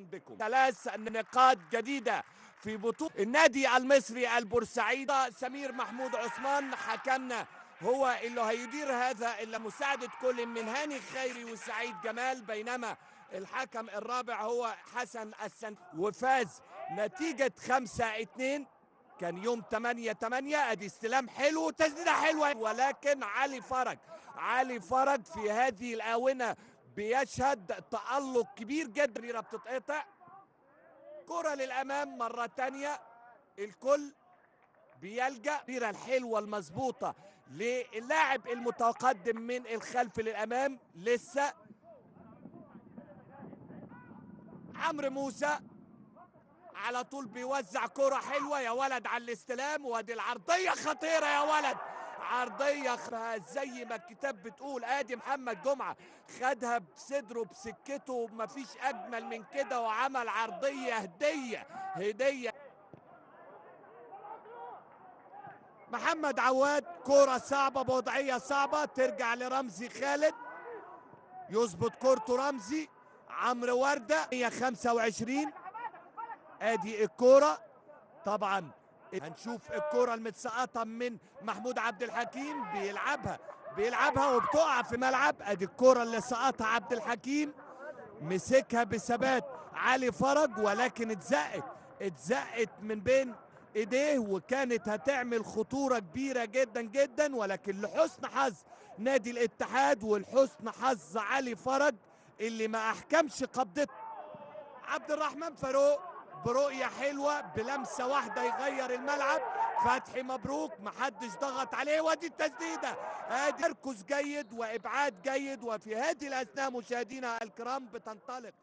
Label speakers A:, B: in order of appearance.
A: بكم. 3 نقاط جديدة في بطولة النادي المصري البورسعيدي. سمير محمود عثمان حكمنا هو اللي هيدير هذا، اللي مساعدة كل من هاني خيري وسعيد جمال، بينما الحكم الرابع هو حسن السن. وفاز نتيجة 5-2، كان يوم 8-8. ادي استلام حلو وتسديده حلوة، ولكن علي فرج، علي فرج في هذه الاونة بيشهد تألق كبير جدا. بتتقطع كرة للامام مرة ثانية، الكل بيلجأ التمريره الحلوة المظبوطه للاعب المتقدم من الخلف للامام. لسه عمرو موسى على طول بيوزع كرة حلوة يا ولد على الاستلام، وادي العرضية خطيرة يا ولد، عرضية زي ما الكتاب بتقول. ادي محمد جمعة خدها بصدره بسكته، مفيش اجمل من كده، وعمل عرضية هدية هدية. محمد عواد كرة صعبة بوضعية صعبة، ترجع لرمزي خالد، يظبط كورته رمزي. عمرو وردة 125، ادي الكورة. طبعا هنشوف الكورة المتسقطه من محمود عبد الحكيم، بيلعبها بيلعبها وبتقع في ملعب. ادي الكورة اللي سقطها عبد الحكيم، مسكها بثبات علي فرج، ولكن اتزقت من بين ايديه، وكانت هتعمل خطورة كبيرة جدا جدا، ولكن لحسن حظ نادي الاتحاد ولحسن حظ علي فرج اللي ما احكمش قبضته. عبد الرحمن فاروق برؤية حلوة بلمسة واحدة يغير الملعب. فتحي مبروك محدش ضغط عليه، وادي التسديدة، ادي تمركز جيد وابعاد جيد. وفي هذه الاثناء مشاهدينا الكرام بتنطلق